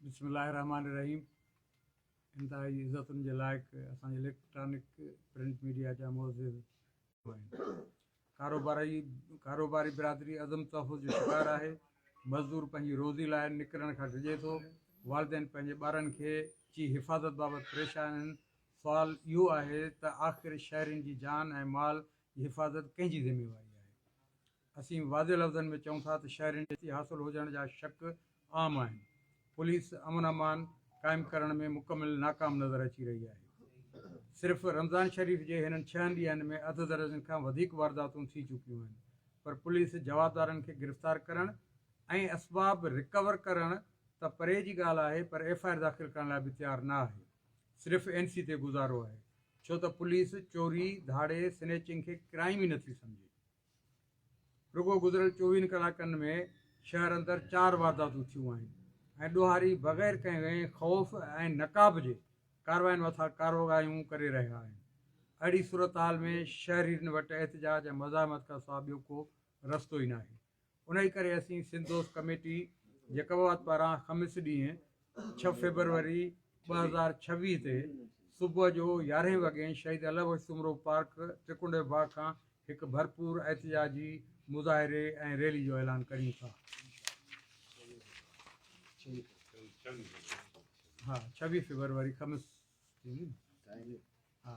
بسم الله الرحمٰن الرحيم انتهائي عزتن جي لائق اسان جي اليڪٽرانڪ پرنٽ ميڊيا جا معزز آهن ڪاروباري ڪاروباري برادري عدم تحفظ جو شڪار آهي مزدور پنهنجي روزي لاء نڪرڻ کان ڊڄي ٿو والدين پنهنجي ٻارن کي جي حفاظت بابت پريشان آهن سوال اهو آهي ته آخر شهرين جي جان ۽ مال جي حفاظت ڪنهن جي ذميواري آهي اسين واضح لفظن ۾ چئون ٿا ته شهرين جي حاصل هجڻ جا شڪ عام آهن. پوليس امن امان قائم ڪرڻ ۾ مڪمل ناڪام نظر اچي رهي آهي. صرف رمضان شريف جي هنن ڇهن ڏينهن ۾ اڌ درجن کان وڌيڪ وارداتون ٿي چڪيون آهن پر پوليس جوابدارن کي گرفتار ڪرڻ ۽ اسباب رڪور ڪرڻ ته پري جي ڳالهه آهي پر ايف I R داخل ڪرڻ لاء به تيار نه آهي. صرف اين سي تي گذارو آهي ڇو ته پوليس چوري، ڌاڙي، سنيچنگ کي ڪرائيم ئي نٿي سمجهي. رڳو گذريل چوويهن ڪلاڪن ۾ شهر اندر چار وارداتون ٿيون آهن ۽ ڏوهاري بغير ڪنهن خوف ۽ نقاب جي ڪارواين مٿان ڪاروايون ڪري رهيا آهن. اهڙي صورتحال ۾ شهرين وٽ احتجاج ۽ مزاحمت کانسواء ٻيو ڪو رستو ئي ناهي. انهيء ڪري اسين سنڌ دوست ڪميٽي جيڪب آباد پاران خميس ڏينهن ڇهه فيبروري 2026 تي صبح جو يارهين وڳين شهيد الله بخش سومرو پارڪ ٽڪنڊي باغ کان هڪ ڀرپور احتجاجي مظاهري ۽ ريلي جو اعلان ڪريون ٿا. ها 26 فيبروري خميس ٿيندي نه ها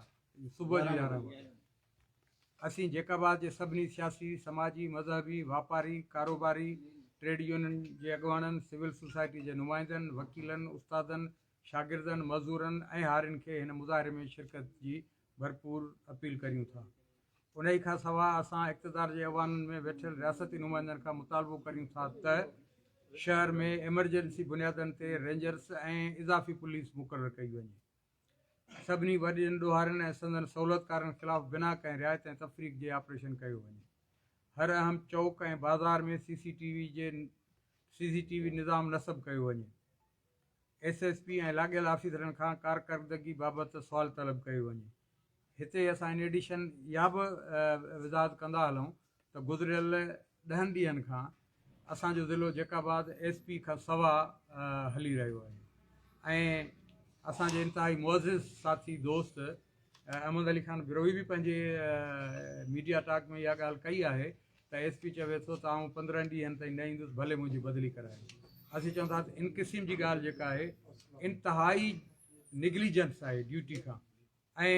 صبح جو يارهن وڳي. اسين جيڪب آباد جي سڀني سياسي، سماجي، مذهبي، واپاري، ڪاروباري، ٽريڊ يونين جي اڳواڻن، سول سوسائٽي جي نمائندن، وڪيلن، استادن، شاگردن، مزورن ۽ هارين کي هن مظاهري ۾ شرڪت جي ڀرپور اپيل ڪريون ٿا. انهي کان سواء اسان اقتدار جي ايوانن ۾ ويٺل رياستي نمائندن کان مطالبو ڪريون ٿا ته شهر ۾ ايمرجنسي بنيادن تي رينجرس ۽ اضافي پوليس مقرر ڪئي وڃي. سڀني وڏين ڏوهارين ۽ سندن سهولتڪارن خلاف بنا ڪنهن رعايت ۽ تفريق جي آپريشن ڪيو وڃي. هر اهم چوڪ ۽ بازار ۾ سي سي ٽي وي جي سي سي ٽي وي نظام نصب ڪيو وڃي. ايس ايس پي ۽ لاڳيل آفيسرن کان ڪارڪردگي بابت سوال طلب ڪيو وڃي. هتي اسان ان ايڊيشن اها به وضاحت ڪندا هلون ته گذريل ڏهن ڏينهن کان اسان جو ضلعو جيڪب آباد ايس پي کان سوا هلي رهيو آهي ۽ اسان جي انتهائي معزز ساٿي دوست احمد علي خان بروهي به پنهنجي ميڊيا ٽاڪ ۾ اها ڳالهه ڪئي آهي ته ايس پي چوي ٿو ته آئون 15 ڏينهن تائين نه ايندس ڀلي منهنجي بدلي ڪرايو. اسين چون ٿا ته ان قسم جي ڳالهه جيڪا آهي انتهائي نگليجنس آهي ڊيوٽي کان ۽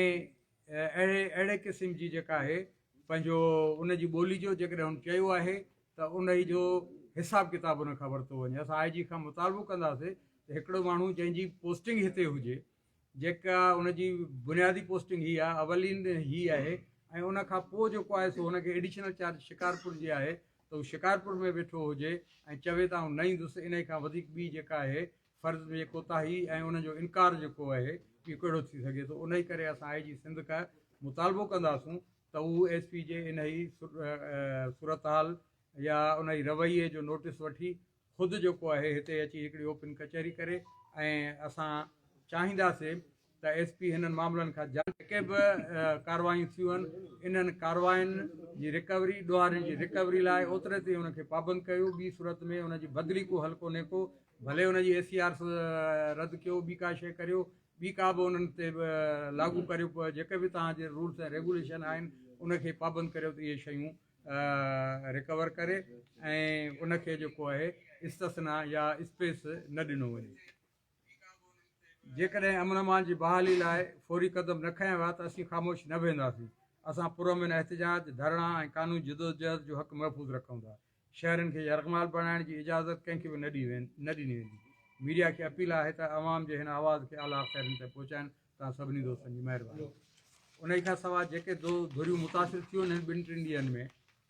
اهڙي اهڙي قسم جي جيڪا آهي پنهنجو ان جي ٻولي جو جيڪڏهن هن چيو آهي ته انهي جو حساب ڪتاب ان کان ورتو وڃي. اسان آء جي کان مطالبو ڪنداسي ته هڪڙو ماڻهو جنهن جي پوسٽنگ هتي هجي جيڪا ان جي بنيادي پوسٽنگ هي آهي اولين هي آهي ۽ ان کان پوء جيڪو آهي سو هن کي ايڊيشنل چارج شڪارپور جي آهي ته هو شڪارپور ۾ ويٺو هجي ۽ چوي ته آئون نه ايندس انهي کان وڌيڪ ٻي جيڪا آهي فرض ۾ ڪوتاهي ۽ ان جو انڪار جيڪو آهي اهو ڪهڙو ٿي سگهي ٿو انهي ڪري اسان آء جي سنڌ کان مطالبو ڪنداسون ته هو ايس پي جي انهي صورتحال يا انهي رويي جو نوٽيس وٺي خود جيڪو آهي هتي اچي هڪڙي اوپن ڪچهري ڪري ۽ اسان چاهينداسين ته ايس پي هنن معاملن کان جيڪي به ڪارروايون ٿيون آهن انهن ڪاررواين جي رڪوري ڏوهارين جي رڪوري لاء اوتري تائين ان کي پابند ڪيو ٻي صورت ۾ ان جي بدلي ڪو حل ڪونهي ڪو ڀلي ان جي اي سي آر رد ڪيو ٻي ڪا شيء ڪريو ٻي ڪا به انهن تي لاڳو ڪريو جيڪي به توهان جي رولس ۽ ريگوليشن آهن ان کي پابند ڪريو ته اهي شيون رڪور ڪري ۽ ان کي جيڪو آهي استثنا يا اسپيس نه ڏنو وڃي. جيڪڏهن امن امان جي بحالي لاء فوري قدم نه کنيا ويا ته اسين خاموش نه ويهنداسين، اسان پرامن احتجاج، ڌرڻا ۽ قانوني جدوجهد جو حق محفوظ رکون ٿا، شهرين کي يرغمال بڻائڻ جي اجازت ڪنهن کي به نه ڏني ويندي، ميڊيا کي اپيل آهي ته عوام جي هن آواز کي اعليٰ اختيارين تائين پهچائن، توهان سڀني دوستن جي مهرباني. انهي کان سواء جيڪي ڌريون متاثر ٿيون هن ٻن ٽن ڏينهن ۾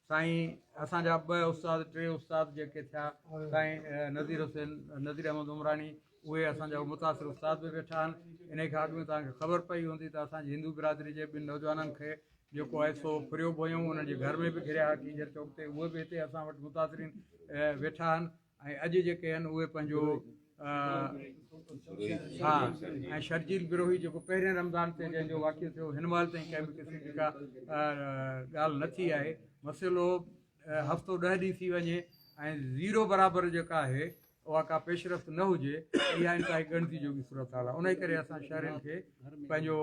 سائين اسان جا ٻه استاد ٽي استاد جيڪي ٿيا سائين نذير حسين نذير احمد عمراڻي اهي اسان جا متاثر استاد به ويٺا آهن انهي کان اڳ ۾ توهان کي خبر پئي هوندي ته اسان جي هندو برادري جي ٻن نوجوانن کي جيڪو آهي سو ڦريو به هيون انهن جي گهر ۾ به گهريا ها ڪينجهر چوڪ تي اهي به هتي اسان وٽ متاثرين ويٺا آهن ۽ اڄ جيڪي آهن اهي پنهنجو ها ۽ شرجيل بروهي جيڪو پهرين رمضان تي جنهن جو واقعو ٿيو هن مهل تائين ڪنهن به قسم جي ڪا ڳالهه نه ٿي آهي مسئلو هفتو ڏهه ڏينهن ٿي وڃي ۽ زيرو برابر جيڪا آهي. اها ڪا پيش رفت نه هجي ته اها انتهائي ڳڻتي جوڳي صورتحال آهي. انهي ڪري اسان شهرين کي پنهنجو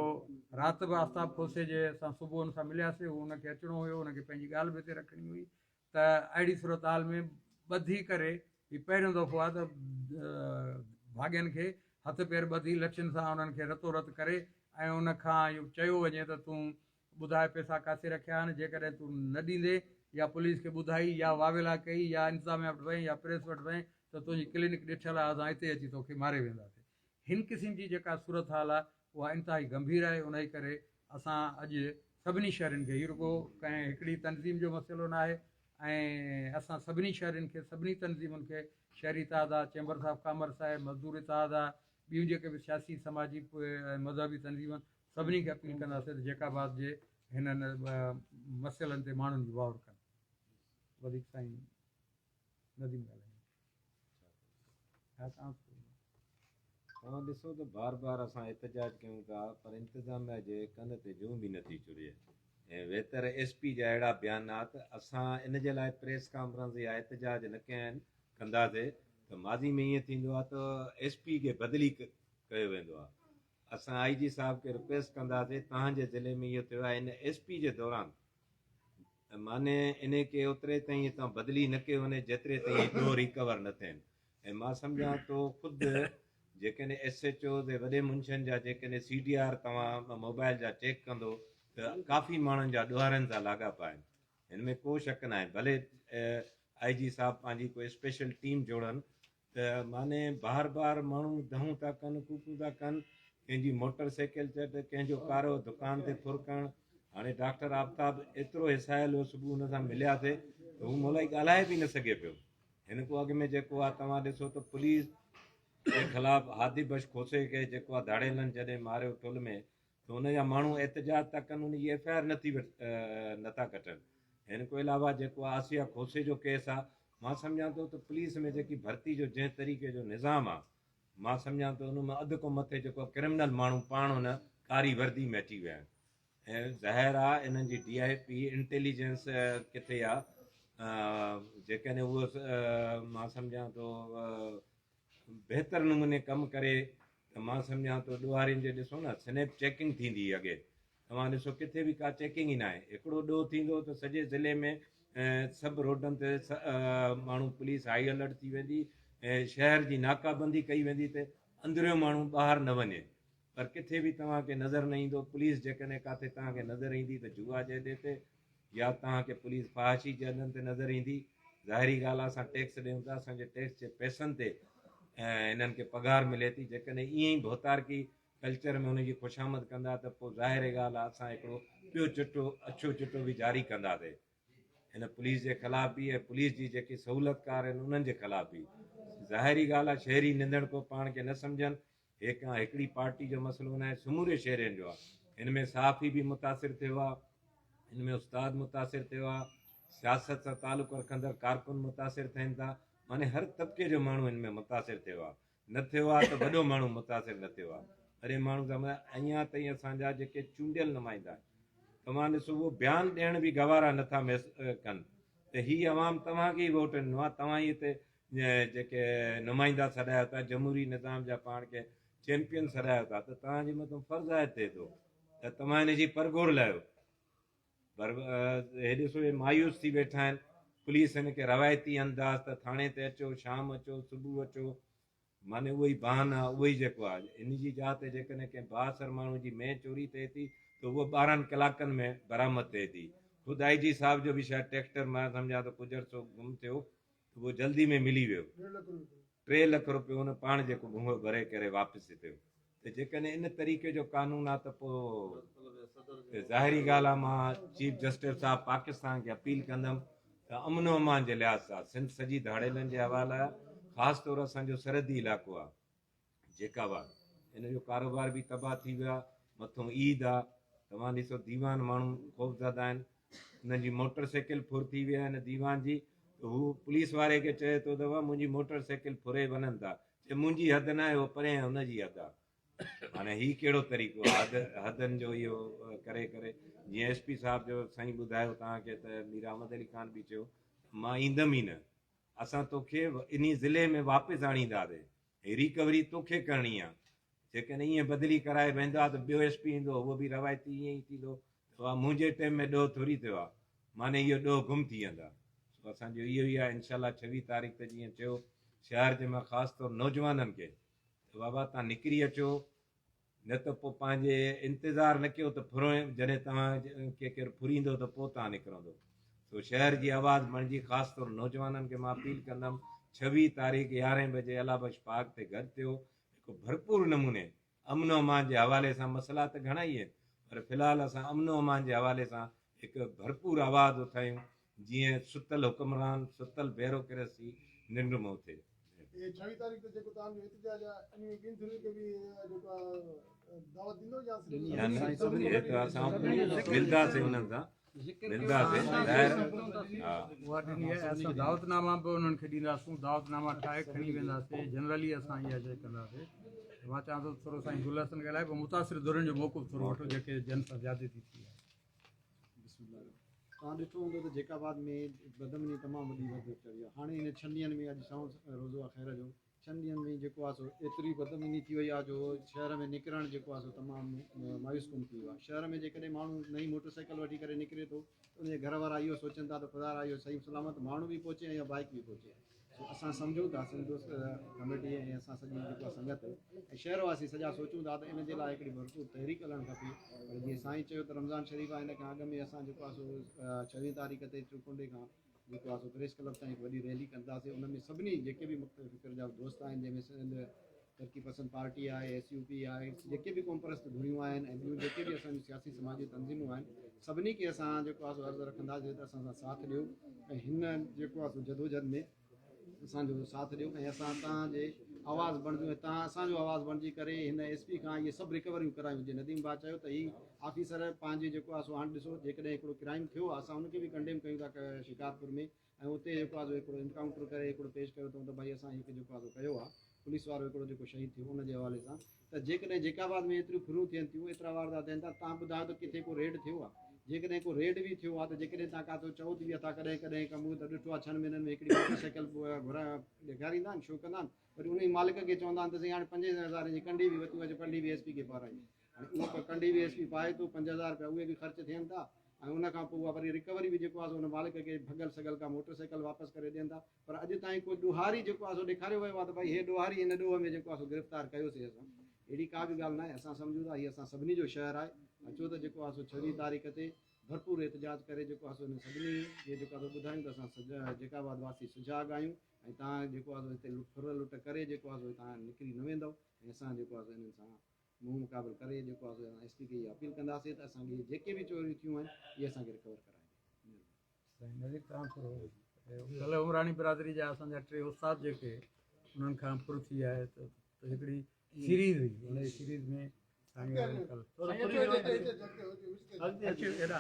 رات به آفتاب کوسي جي اسان صبح ان سان ملياسي هو ان کي اچڻو هيو ان کي پنهنجي ڳالهه به هتي رکڻي هئي ته اهڙي صورتحال ۾ ٻڌي ڪري هي پهريون دفعو آهي ته ڀاڳين کي هٿ پير ٻڌي لٺين سان انهن کي رتو رت ڪري ۽ ان کان اهو چيو وڃي ته تون ٻڌاء پئسا ڪاٿي رکيا آهن، جيڪڏهن تون نه ڏيندين يا پوليس کي ٻڌائي يا واويلا ڪئي يا انتظاميا وٽ وئين يا پريس وٽ وئين ته تنهنجي ڪلينڪ ڏٺل آهي اسان اتي اچي توکي ماري وينداسين. هن قسم جي جيڪا صورتحال آهي اها انتهائي گنڀير آهي انهي ڪري اسان اڄ سڀني شهرين کي هي رڳو ڪنهن هڪڙي تنظيم جو مسئلو ناهي ۽ اسان سڀني شهرين کي سڀني تنظيمن کي شهري اتحاد آهي، چيمبرس آف ڪامرس آهي، مزدور اتحاد آهي، ٻيون جيڪي به سياسي سماجي ۽ مذهبي تنظيمون آهن سڀني کي اپيل ڪنداسين ته جيڪب آباد جي هنن مسئلن تي ماڻهن جي واهر ڪن. وڌيڪ سائين نديم ڳالهائيندو. توهان ڏسو ته بار بار اسان احتجاج ڪيون ٿا پر انتظاميا جي ڪن تي جون به نٿي چري ۽ ويتر ايس پي جا اهڙا بيانات اسان ان جي لاء پريس ڪانفرنس يا احتجاج نه ڪيا آهن ڪنداسي ته ماضي ۾ ائين ٿيندو آهي ته ايس پي کي بدلي ڪيو ويندو آهي اسان آئي جي صاحب کي رڪويسٽ ڪنداسي توهان جي ضلعي ۾ اهو ٿيو آهي ان ايس پي جي دوران معني انهي کي اوتري تائين هتان بدلي نه ڪيو وڃي جيتري تائين هي ڏوهه ريڪور نه ٿين ۽ مان سمجهان ٿو خود جيڪڏهن ايس ايڇ اوز ۽ وڏي منشين جا جيڪڏهن سي ڊي آر توهان موبائل جا چيڪ ڪندو ته ڪافي ماڻهن جا ڏوهارين سان لاڳاپا آهن هن ۾ ڪو شڪ ناهي ڀلي آئي جي صاحب پنهنجي ڪو اسپيشل ٽيم جوڙن ته معني بار بار ماڻهو دانهون ٿا ڪن، ڪوڪون ٿا ڪن، ڪنهن جي موٽر سائيڪل چٽ، ڪنهن جو ڪارو دڪان تي ڦر ڪرڻ. هاڻي ڊاڪٽر آفتاب ايترو هيسايل هو صبح هن سان ملياسي ته هو مولائي ڳالهائي به نه سگهي پيو. هن کان اڳ ۾ جيڪو آ توهان ڏسو ته پوليس جي خلاف هادي بخش کوسي کي جيڪو آ ڌاڙيلن جڏهن ماريو ٺل ۾ ته ان جا ماڻهو احتجاج ٿا ڪن ان جي ايف I R نٿي نٿا ڪٽن هن کان علاوه جيڪو آسيا کوسي جو ڪيس آ مان سمجهان ٿو ته پوليس ۾ جيڪي ڀرتي جو جنهن طريقي جو نظام آ مان سمجهان ٿو ان مان اڌ کان مٿي جيڪو ڪرمنل ماڻهو پاڻ ان ڪاري وردي ۾ اچي ويا آهن ۽ ظاهر آ انهن جي ڊي I P intelligence ڪٿي آ جيڪڏهن اهو مان سمجهان ٿو بهتر نموني ڪم ڪري ته مان سمجهان ٿو ڏوهارين جي ڏسو نه سنيپ چيڪنگ ٿيندي هئي اڳي توهان ڏسو ڪٿي به ڪا چيڪنگ ئي ناهي هڪڙو ڏوهه ٿيندو ته سڄي ضلعي ۾ سڀ روڊن تي ماڻهو پوليس هائي الرٽ ٿي ويندي ۽ شهر جي ناڪابندي ڪئي ويندي ته اندريون ماڻهو ٻاهر نه وڃي پر ڪٿي به توهان کي نظر نه ايندو پوليس جيڪڏهن ڪاٿي توهان کي نظر ايندي ته جوا جي اڏي تي يا توهان کي پوليس فحاشي جي اڏن تي نظر ايندي. ظاهري ڳالهه آهي اسان ٽيڪس ڏيون ٿا اسان جي ٽيڪس جي پئسن تي انهن کي پگهار ملي ٿي جيڪڏهن ائين ئي ڀوتارڪي ڪلچر ۾ ان جي خوشامد ڪندا ته پوء ظاهر ڳالهه آهي اسان هڪڙو ٻيو چٽو اڇو چٽو به جاري ڪنداسي هن پوليس جي خلاف به ۽ پوليس جي جيڪي سهولتڪار آهن انهن جي خلاف به. ظاهري ڳالهه آهي شهري ننڌڻڪو پاڻ کي نه سمجهن هي ڪا هڪڙي پارٽي جو مسئلو ناهي سموري شهرين جو آهي هن ۾ صحافي به متاثر ٿيو آهي هن ۾ استاد متاثر ٿيو آهي سياست سان تعلق رکندڙ ڪارڪن متاثر ٿين ٿا معني هر طبقي جو ماڻهو هن ۾ متاثر ٿيو آهي نه ٿيو آهي ته وڏو ماڻهو متاثر نه ٿيو آهي اري ماڻهو ته اڃا تائين اسان جا جيڪي چونڊيل نمائندا آهن توهان ڏسو اهو بيان ڏيڻ به گوارا نٿا ڪن ته هي عوام توهان کي ئي ووٽ ڏنو آهي توهان ئي هتي جيڪي نمائندا سڏايو ٿا، جمهوري نظام جا پاڻ کي چيمپيئن سڏايو ٿا ته توهان جي مٿان فرض عائد ٿئي ٿو ته توهان هن جي پرگهور لاهيو. پر هي ڏسو هي مايوس ٿي ويٺا آهن. پوليس هن کي روايتي انداز ته ٿاڻي تي اچو، شام اچو، صبح اچو، معني اهو ئي بهانا، اهو ئي جيڪو آهي. ان جي جاء تي جيڪڏهن ڪنهن بااثر ماڻهو جي مينهن چوري ٿئي ٿي ته اهو 12 ڪلاڪن ۾ برآمد ٿئي ٿي. خود آء جي صاحب جو به شايد ٽريڪٽر مان سمجهان ٿو ڪجهه عرصو گم ٿيو اهو جلدي ۾ ملي ويو. 3 لک روپيو هن پاڻ جيڪو ڀونگو ڀري ڪري واپس ٿيو ته جيڪڏهن ان طريقي جو قانون آ ته پوء ظاهري ڳالهه آ مان چيف جسٽس صاحب پاڪستان کي اپيل ڪندم ته امن و امان جي لحاظ سان سنڌ سڄي ڌاڙيلن جي حوالي آ خاص طور اسان جو سرحدي علائقو آ جيڪب آباد ان جو ڪاروبار به تباهه ٿي ويو آ مٿون عيد آ توهان ڏسو ديوان ماڻهو خوفزده آهن انهن جي موٽر سائيڪل ڦر ٿي وئي آهي ديوان جي ته هو پوليس واري کي چئي ٿو ته منهنجي موٽر سائيڪل ڦري وڃن ٿا چي منهنجي حد ناهي هو پرين هن جي حد آ معنی هي ڪهڙو طريقو حد حدن جو اهو ڪري ڪري جيئن ايس پي صاحب جو سائين ٻڌايو توهان کي ته مير احمد علي خان به چيو مان ايندم ئي نه. اسان توکي انهي ضلعي ۾ واپس آڻينداسين ۽ ريڪوري توکي ڪرڻي آ. جيڪڏهن ائين بدلي ڪرائي ويندا ته ٻيو ايس پي ايندو اهو به روايتي ائين ئي ٿيندو ته اها منهنجي ٽيم ۾ ڏوهه ٿوري ٿيو آ معني اهو ڏوهه گم ٿي ويندا. سو اسان جو اهو ئي آ انشاء الله ڇويهه تاريخ ته جيئن چيو شهر جي مان خاص طور نوجوانن کي ته بابا تان نڪري اچو نه ته پوء پنهنجي انتظار نه ڪيو ته پھرين جڏهن توهان کي ڪير ڦريندو ته پوء توهان نڪرندو. سو شهر جي آواز بڻجي خاص طور نوجوانن کي مان اپيل ڪندم ڇويهه تاريخ يارهين بجي الله بخش پارڪ تي گڏ ٿيو هڪ ڀرپور نموني امن و امان جي حوالي سان مسئلا ته گهڻا ئي آهن پر في الحال اسان امن و امان جي حوالي سان هڪ ڀرپور آواز اٿايون جيئن ستل حڪمران ستل بيروڪريسي ننڊ مان اٿي. هي ڇويهه تاريخ تي جيڪو توهان جو احتجاج آهي ان ۾ ٻين ڌرين کي به جيڪو آهي دعوت ڏيندو يا صرف نه هي ته اسان ملنداسين انهن سان ملنداسين ظاهر ها اها ڏني آهي اسان دعوت ناما به انهن کي ڏينداسون دعوت ناما ٺاهي کڻي وينداسين جنرلي اسان اها شيء ڪنداسين مان چوان ٿو ٿورو سائين گل حسن ڳالهائي پوء متاثر ڌرين جو موقف ٿورو وٺو جيڪي جن سان زيادتي ٿي آهي. بسم الله الرحمن توهان ڏٺو هوندو ته جيڪب آباد ۾ بدامني تمام وڏي وڌ چڙهي آهي هاڻي هن ڇهن ڏينهن ۾ اڄ ڇهون روزو آهي خير جو ڇهن ڏينهن ۾ جيڪو آهي سو ايتري بدامني ٿي وئي آهي جو شهر ۾ نڪرڻ جيڪو آهي سو تمام مايوس ڪن ٿي ويو آهي شهر ۾ جيڪڏهن ماڻهو نئين موٽر سائيڪل وٺي ڪري نڪري ٿو ته ان جي گهر وارا اهو سوچن ٿا ته خدا را اهو صحيح سلامت ماڻهو به پهچي ۽ بائيڪ به پهچي سو اسان سمجهون ٿا سنڌ دوست ڪميٽي ۽ اسان سڄي جيڪو آهي سنگت ۽ شهر واسي سڄا سوچون ٿا ته ان جي لاء هڪڙي ڀرپور تحريڪ هلڻ کپي پر جيئن سائين چيو ته رمضان شريف آهي ان کان اڳ ۾ اسان جيڪو آهي سو ڇويهين تاريخ تي چوڪنڊي کان جيڪو آهي سو پريس ڪلب تائين هڪ وڏي ريلي ڪنداسين ان ۾ سڀني جيڪي به مختلف فڪر جا دوست آهن جنهن ۾ سنڌ ترقي پسند پارٽي آهي ايس يو پي آهي جيڪي به قومپرست ڌريون آهن ۽ ٻيون جيڪي به اسان جون سياسي سماجي تنظيمون آهن سڀني کي اسان جيڪو آهي سو عرض رکنداسين ته اسان سان ساٿ ڏيو ۽ هن جيڪو آهي سو جدوجھد ۾ اسان جو ساٿ ڏيو ۽ اسان توهان جي آواز بڻجون ۽ توهان اسان جو آواز بڻجي ڪري هن ايس پي کان اهي سڀ رڪوريون ڪرايون جي نديم ڀاء چيو ته هي آفيسر پنهنجي جيڪو آهي سو هاڻي ڏسو جيڪڏهن هڪڙو ڪرائيم ٿيو آهي اسان ان کي به ڪنڊيم ڪيون ٿا شڪارپور ۾ ۽ اتي جيڪو آهي سو هڪڙو انڪائونٽر ڪري هڪڙو پيش ڪيو اٿئون ته ڀائي اسان هي جيڪو آهي سو ڪيو آهي پوليس وارو هڪڙو جيڪو شهيد ٿيو ان جي حوالي سان ته جيڪڏهن جيڪب آباد ۾ ايتريون ڦرون ٿين ٿيون ايترا واردات ٿين ٿا تان ٻڌايو ته ڪٿي ڪو ريڊ ٿيو آهي جيڪڏهن ڪو ريڊ به ٿيو آهي ته جيڪڏهن تان ڪاٿو چئو ته به اٿا ڪڏهن ڪڏهن ڪم ته ڏٺو آهي ڇهن مهينن ۾ هڪڙي موٽر سائيڪل گهرائي ڏيکاريندا آهن شو ڪندا آهن وري انهي مالڪ کي چوندا آهن ته سائين هاڻي پنجين هزارين جي ڪنڊي به وتيون اچ ڪنڊي به ايس پي کي پارايون هاڻي اهو ڪنڊي به ايس پي پائي ٿو 5000 رپيا اهي به خرچ ٿين ٿا ۽ ان کان پوء اها وري رڪوري به جيڪو آهي سو ان مالڪ کي ڀڳل سڳل ڪا موٽر سائيڪل واپس ڪري ڏين ٿا پر اڄ تائين ڪو ڏوهاري جيڪو آهي سو ڏيکاريو ويو آهي ته ڀائي هي ڏوهاري هن ڏوهه ۾ جيڪو آهي سو گرفتار ڪيوسي اسان اهڙي ڪا به ڳالهه ناهي اسان سمجهون ٿا هي اسان سڀني جو شهر آهي اچو ته جيڪو آهي سو 26 تاريخ تي ڀرپور احتجاج ڪري جيڪو آهي سو هن سڀني کي جيڪو آهي سو ٻڌايون ته اسان جيڪب آباد واسي سجاڳ آهيون ۽ توهان جيڪو آهي سو هتي ڦر لٽ ڪري جيڪو آهي سو هتان نڪري نه ويندؤ ۽ اسان جيڪو آهي سو انهن سان منهن مقابل ڪري جيڪو آهي سو اسان ايس پي کي اها اپيل ڪنداسين ته اسان کي جيڪي به چوريون ٿيون آهن اهي اسان کي رڪور ڪرائي ڏي. سائين نذير توهان ٿورو ڪلهه عمراڻي برادري جا اسان جا ٽي استاد جيڪي انهن کان ڦر ٿي آهي ته هڪڙي سيريز هئي ان جي سيريز ۾ سائين ڪلهه اچو ايڏا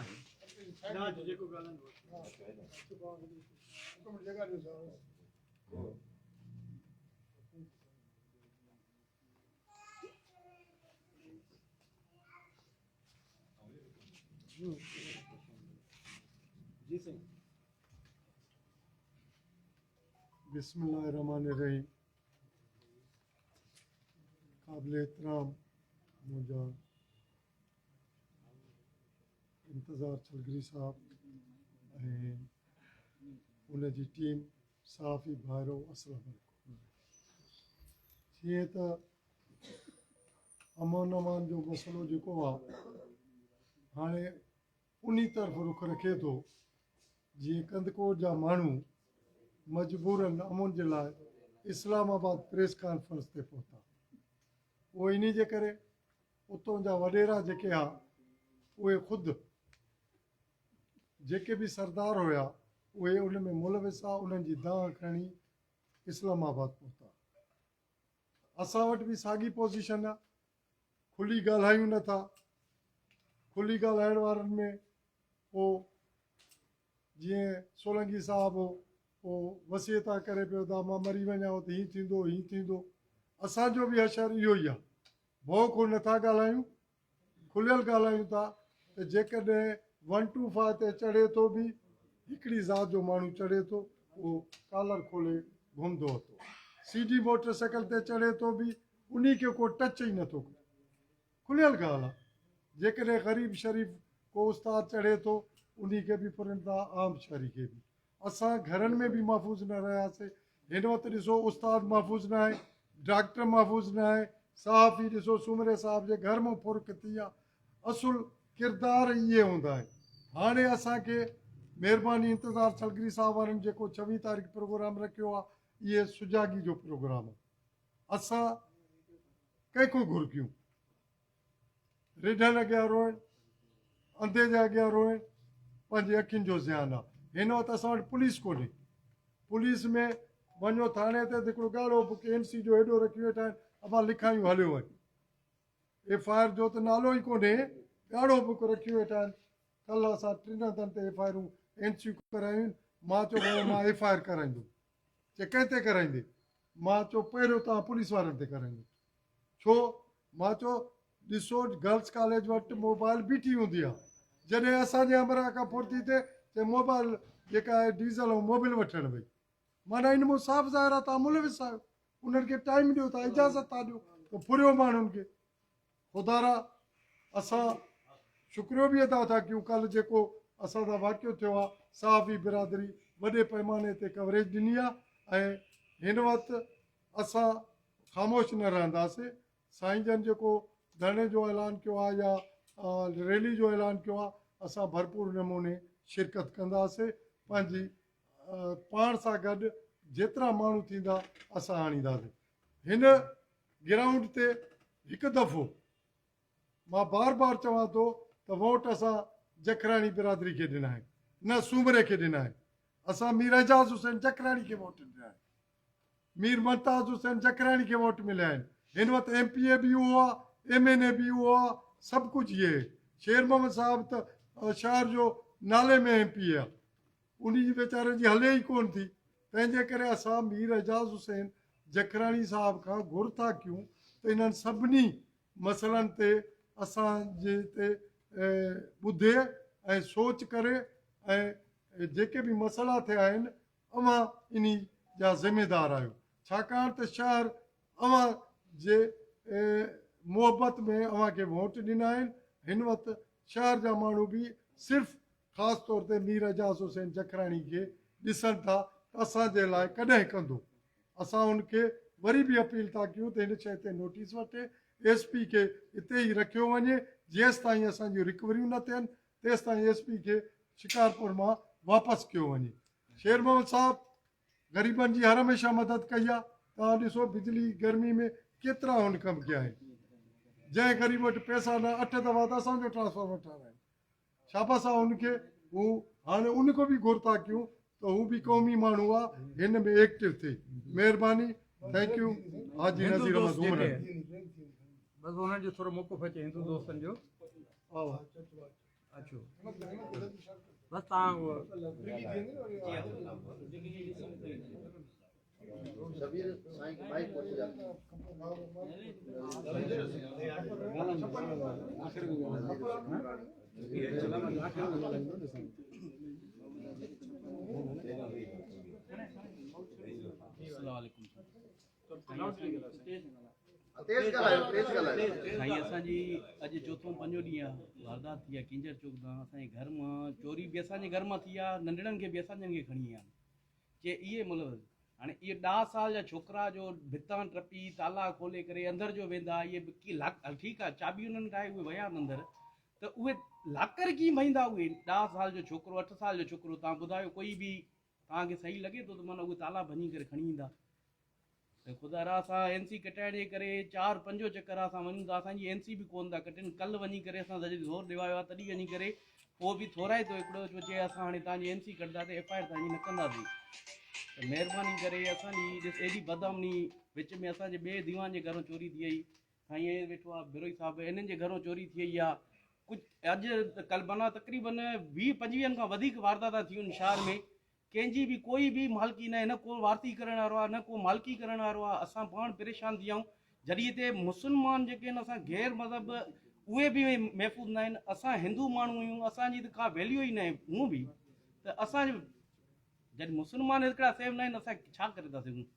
بسم الله الرحمن الرحيم قابل احترام منهنجا انتظار ڇلگري صاحب ۽ ان جي ٽيم صحافي ڀائرو السلام عليڪم جيئن ته امن امان جو مسئلو جيڪو آ هاڻي انهي طرف رخ رکي ٿو جيئن ڪنڌڪوٽ جا ماڻهو مجبورن امن جي لاء اسلام آباد پريس ڪانفرنس تي پهتا اهو انهي جي ڪري اتون جا وڏيرا جيڪي ها اهي خود جيڪي به سردار هيا اهي ان ۾ ملوث ها انهن جي دانهن کڻي اسلام آباد پهتا. اسان وٽ به ساڳي پوزيشن آ کلي ڳالهايون نه ٿا کلي ڳالهائڻ وارن ۾ پو جيئن سولنگي صاحب هو پو وصيتا ڪري پيو ته مان مري وڃان ته هي ٿيندو هي ٿيندو اسان جو به حشر اهو ئي آ ڀؤ کان نه ٿا ڳالهايون کليل ڳالهايون ٿا ته جيڪڏهن ون ٽو فائيو تي چڙهي ٿو به هڪڙي ذات جو ماڻهو چڙهي ٿو اهو ڪالر کولي گهمندو اٿو. سي ڊي موٽر سائيڪل تي چڙهي ٿو به انهي کي ڪو ٽچ ئي نٿو ڪري. کليل ڳالهه آ. جيڪڏهن غريب شريف ڪو استاد چڙهي ٿو انهي کي به ڦرن ٿا عام شهري کي به. اسان گهرن ۾ به محفوظ نه رهياسي. هن وقت ڏسو استاد محفوظ نه آهي، ڊاڪٽر محفوظ نه آهي، صحافي ڏسو سومري صاحب جي گهر مان ڦر ٿي آ. اصل ڪردار اهي هوندا آهن. هاڻي اسان کي مهرباني انتظار ڇلگري صاحب وارن جيڪو ڇويهه تاريخ پروگرام رکيو آ اهي سجاڳي جو پروگرام آ. اسان ڪنهن کان گهر ڪيون؟ رڍن اڳيان روئڻ، انڌي جي اڳيان روئڻ پنهنجي اکين جو زيان آ. هن وقت اسان وٽ پوليس ڪونهي. پوليس ۾ وڃو ٿاڻي تي ته هڪڙو ڳاڙهو بڪ اين سي جو هيڏو رکيو ويٺا آهن، ابا لکايون هليو وڃ. ايف I R جو ته نالو ئي ڪونهي، ڳاڙهو بڪ رکيو ويٺا آهن. ڪلهه اسان ٽن هنڌن تي ايف I آرون اين سيون ڪرايون آهن. مان چيو ڀائو مان ايف I R ڪرائيندم. چي ڪنهن تي ڪرائيندين؟ مان چيو پهريون توهان پوليس وارن تي ڪرائيندم. ڇو؟ مان چيو ڏسو گرلس ڪاليج وٽ موبائل بيٺي هوندي آ. جڏهن اسان جي همراهه کان ڦرتي ٿئي ته موبائل جيڪا آهي ڊيزل ۽ موبل وٺڻ وئي. معنيٰ ان مان صاف ظاهر آ توهان ملوث آهيو. انهن کي ٽائيم ڏيو ٿا، اجازت ٿا ڏيو ته ڦريو ماڻهن کي. خدارا اسان شڪريو به ادا ٿا ڪيون ڪالهه جيڪو اسان سان واقعو ٿيو آ صحافي برادري وڏي پئماني تي ڪوريج ڏني آ ۽ هن وقت اسان خاموش نه رهنداسين سائين جن جيڪو ڌرڻي جو اعلان ڪيو آ يا ريلي جو اعلان ڪيو آ اسان ڀرپور نموني شرڪت ڪنداسين پنهنجي پاڻ سان گڏ جيترا ماڻهو ٿيندا اسان آڻينداسين هن گرائونڊ تي هڪ دفعو مان بار بار چوان ٿو ته ووٽ اسان جکراڻي برادري کي ڏنا آهن نه سومري کي ڏنا آهن اسان مير اعجاز حسين جکراڻي کي ووٽ ڏنا آهن مير ممتاز حسين جکراڻي کي ووٽ مليا آهن هن وقت ايم پي اي به اهو آهي ايم اين اي به اهو آهي سڀ ڪجهه اهي شير محمد صاحب ته شهر جو نالي ۾ ايم پي اي آهي انهي جي ويچاري جي هلي ئي ڪونه ٿي، تنهن جي ڪري اسان مير اعجاز حسين جکراڻي صاحب کان گهر ٿا ڪيون ته انهن سڀني مسئلن تي اسان جي تي ٻڌي ۽ سوچ ڪري ۽ جيڪي به مسئلا ٿيا آهن اوهان انهي جا ذميدار آهيو ڇاڪاڻ ته شهر اوهان جي محبت ۾ اوهان کي ووٽ ڏنا آهن هن وقت شهر جا ماڻهو به صرف خاص طور تي مير اعجاز حسين جکراڻي کي ڏسن ٿا ته اسان جي لاء ڪڏهن ڪندو. اسان هن کي وري به اپيل ٿا ڪيون ته هن شيء تي نوٽيس وٺي، ايس پي کي اتي ئي رکيو وڃي، جيستائين اسان جون رڪوريون نه ٿين تيستائين ايس پي کي شڪارپور مان واپس ڪيو وڃي. شير محمد صاحب غريبن جي هر هميشه مدد ڪئي آهي، توهان ڏسو بجلي گرمي ۾ ڪيترا هن ڪم ڪيا آهن، جنهن غريب وٽ پئسا نه اٺ دفعا ته اسان جو ٽرانسفارمر ٺهرايو. شابس آ ان کي هو هاڻي ان کان به گهر ٿا ڪيون ته هو به قومي ماڻهو آ هن ۾ ايڪٽو ٿئي مهرباني thank you حاجي هندو نظير دوست احمد عمر جيڪي بس انهن جو ٿورو موقف اچي هندو دوستن جو اچو بس تان سائين اسان جي اڄ چوٿون پنجون ڏينهن آ واردات ٿي آ ڪينجهر چوڪ تان اسان جي گهر مان چوري به اسان جي گهر مان ٿي آ ننڍڙن کي به اسان جن کي کڻي آيا چي اهي ملوث هاڻي اهي ڏاهه سال جا ڇوڪرا جو ڀتان ٽپي تالا کولي ڪري اندر جو ويندا اهي به ڪي لاڪ ٺيڪ آ چاٻي انهن وٽ آهي اهي ويا آهن اندر ته اهي لاڪر ڪيئن ڀڃندا اهي ڏاهه سال جو ڇوڪرو اٺ سال جو ڇوڪرو توهان ٻڌايو ڪوئي به توهان کي صحيح لڳي ٿو ته معنيٰ اهي تالا ڀڃي ڪري کڻي ايندا ته خدا را اسان اين سي ڪٽائڻ جي ڪري چار پنجو چڪر اسان وڃون ٿا اسان جي اين سي به ڪون ٿا ڪٽن ڪل وڃي ڪري اسان جڏهن زور ڏيوايو آهي تڏهن وڃي ڪري پوء به ٿورائتو هڪڙو ڇو چي اسان هاڻي تان جي اين سي ڪٽنداسين ايف I R تان جي نه ڪنداسين ته مهرباني ڪري اسان جي ڏس ايڏي بدامني وچ ۾ اسان جي ٻئي ديوان جي گهرون چوري ٿي وئي سائين ائين ويٺو آهي بروهي صاحب انهن جي گهرون چوري ٿي وئي آهي ڪجهه اڄ ڪل معنيٰ تقريبن ويهه پنجويهن کان وڌيڪ وارداتا ٿيون آهن شهر ۾ ڪنهن جي به ڪوئي به مالڪي ناهي نه ڪو وارثي ڪرڻ وارو آهي نه ڪو مالڪي ڪرڻ وارو آهي اسان پاڻ پريشان ٿي ويا آهيون جڏهن هتي مسلمان جيڪي آهن اسان غير مذهب اهي به محفوظ نه آهن اسان هندو ماڻهو آهيون اسان جي ته ڪا ويليو ئي ناهي هونء به ته اسان جڏهن مسلمان هڪڙا سيف نه آهن اسان ڇا ڪري ٿا سگهون؟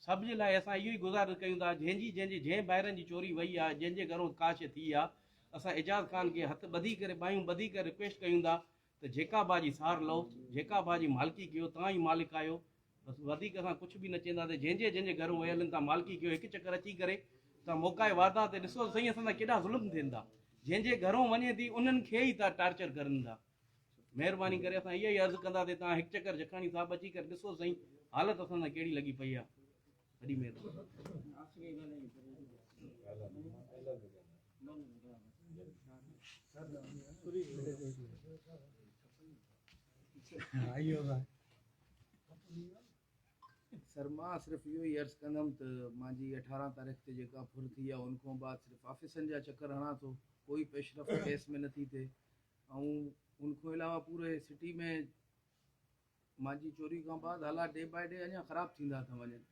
سڀ جي لاء اسان اهو ئي گذارش ڪيون ٿا جنهن جي جنهن جي جنهن ڀائرن جي چوري وئي آهي جنهن جي گهرون ڪا شيء ٿي آهي اسان اعجاز خان کي هٿ ٻڌي ڪري ٻانهيون ٻڌي ڪري رڪويسٽ ڪيون ٿا ته جيڪا با جي سار لهو جيڪا با جي مالڪي ڪيو توهان ئي مالڪ آهيو بس وڌيڪ اسان ڪجهه به نه چئنداسين جنهن جي جنهن جي گهرون ويل آهن توهان مالڪي ڪيو هڪ چڪر اچي ڪري توهان موقعي واردات تي ڏسو ته سائين اسان سان ڪيڏا ظلم ٿين ٿا جنهن جي گهرون وڃي ٿي انهن کي ئي ٿا ٽارچر ڪرن ٿا مهرباني ڪري اسان اها ئي عرض ڪنداسين توهان هڪ چڪر جکراڻي صاحب اچي ڪري ڏسو سائين حالت اسان سان ڪهڙي لڳي پئي آهي وڏي مهرباني. سر مان صرف اهو ئي عرض ڪندم ته مانجي 18 تاريخ تي جيڪا ڦر ٿي آهي ان کان بعد صرف آفيسن جا چڪر هڻان ٿو ڪوئي پيش رفت ڪيس ۾ نٿي ٿئي ۽ ان کان علاوه پوري سٽي ۾ مانجي چوري کان بعد حالات ڊي باء ڊي اڃا خراب ٿيندا ٿا وڃن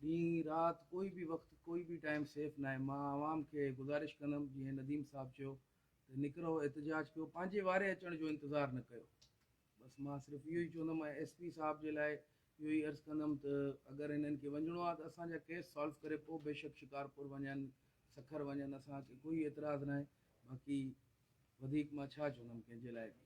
ڏينهن رات ڪوئي به وقت ڪوئي به ٽائيم سيف ناهي مان عوام کي گذارش ڪندم جيئن نديم صاحب چيو ته نڪرو احتجاج ڪيو پنهنجي واري اچڻ جو انتظار نه ڪيو بس مان صرف اهو ئي چوندم ۽ ايس پي صاحب جي لاء اهو ئي عرض ڪندم ته اگر هنن کي وڃڻو آهي ته اسان جا ڪيس سالو ڪري پوء بيشڪ شڪارپور وڃن سکر وڃن اسان کي ڪوئي اعتراض ناهي باقي وڌيڪ مان ڇا چوندم ڪنهن جي لاء به.